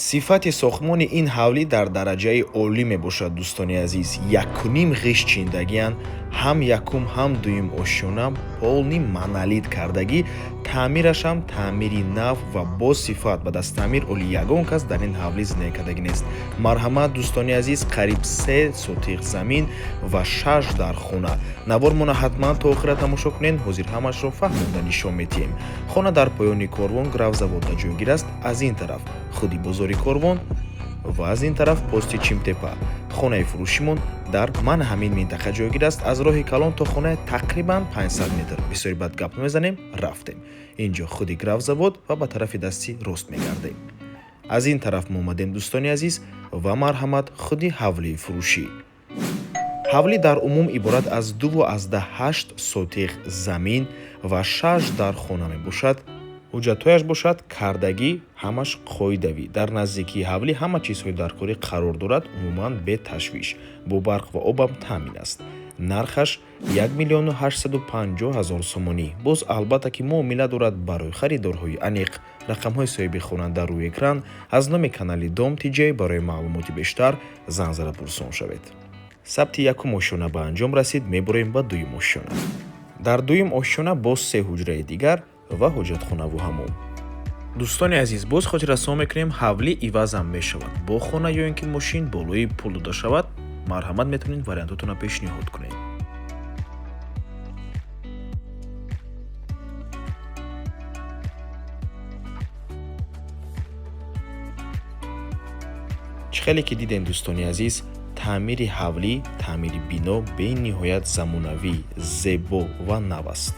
Сифати сохтмони ин ҳавлӣ дар дараҷаи олӣ мебошад, дӯстони азиз. 1,5 ғишт чиндагианд, ҳам якум, ҳам дуюм ошёна полный монолит кардагӣ, таъмирашам таъмири нав ва бо сифат. Ба даст таъмир оли ягон кас дар ин ҳавлӣ зиндагӣ кардагӣ нест. Марҳамат, дӯстони азиз, қариб 3 сотиқ замин ва шаш дар хона. Навормона ҳатман то охира тамошо кунед, ҳозир ҳамашро фаҳмонда нишон медиҳем. Хона дар поёни Корвон, Графзаводда ҷойгир аст. Аз ин тараф худи бозори Корвон ва аз ин тараф пости Чимтепа. Хонаи фурӯшимон дар ман ҳамин минтақа ҷойгир аст. Аз роҳи калон то хона тақрибан 500 метр. Бисёри бад гап намезанем, рафтем. Инҷо худи Графзавод ва ба тарафи дасти рост мегардем. Аз ин тараф мо омадем, дӯстони азиз, ва марҳамат, худи ҳавлии фурӯшӣ. Ҳавлӣ дар умум иборат аз 2,8 сотиқ замин ва шаш дар хона мебошад. Ҳуҷҷатҳояш бошад кардагӣ, ҳамаш қоидавӣ. Дар наздикии ҳавлӣ ҳама чизҳои даркорӣ қарор дорад, умуман беташвиш. Бо барқ ва обам таъмин аст. Нархаш 1 миллиону 850 ҳазор сомонӣ. Боз албатта ки муомила дорад барои харидорҳои аниқ. Рақамҳои соҳиби хона дар рӯи экран. Аз номи канали Дом ТЖ барои маълумоти бештар занг зада пурсон шавед. Сабти якум ошёна ба анҷом расид, мебурем ба дуюм ошёна. Дар дуюм ошёна боз се ҳуҷраи дигар ва ҳоҷатхонаву ҳамом. Дӯстони азиз, боз хотиррасон мекунем, ҳавлӣ ивазам мешавад бо хона ё ин ки мошин болои пул дода шавад. Марҳамат, метавонед вариантотонро пешниҳод кунед. Чӣ хеле ки дидем, дӯстони азиз, таъмири ҳавлӣ, таъмири бино бениҳоят замонавӣ, зебо ва нав аст.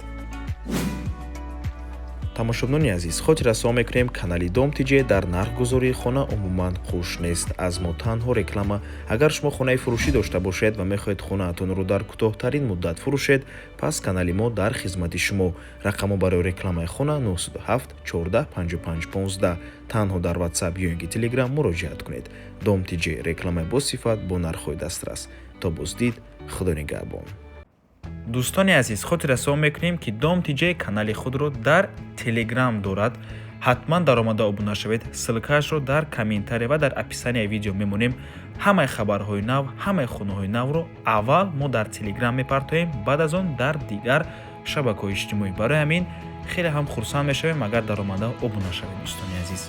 Тамошобинони азиз, хотиррасон мекунем, канали Дом ТЖ дар нархгузории хона умуман қуш нест. Аз мо танҳо реклама. Агар шумо хонаи фурӯшӣ дошта бошед ва мехоҳед хонаатонро дар кӯтоҳтарин муддат фурӯшед, пас канали мо дар хизмати шумо. Рақамҳо барои рекламаи хона 907 14 55 15. Танҳо дар Ватсап ё ин ки Телеграм муроҷиат кунед. Дом ТЖ: рекламаи босифат бо нархҳои дастрас. То боздид, Худо нигаҳбон. Дӯстони азиз, хотиррасон мекунем, ки Дом ТЖ канали худро дар Телеграм дорад. Ҳатман даромада обуна шавед. Ссылкаашро дар комментария ва дар описанияи видео мемонем. Ҳамаи хабарҳои нав, ҳамаи хонаҳои навро аввал мо дар Телеграм мепартоем, баъд аз он дар дигар шабакаҳои иҷтимоӣ. Барои ҳамин хеле ҳам хурсанд мешавем, агар даромада обуна шавед, дӯстони азиз.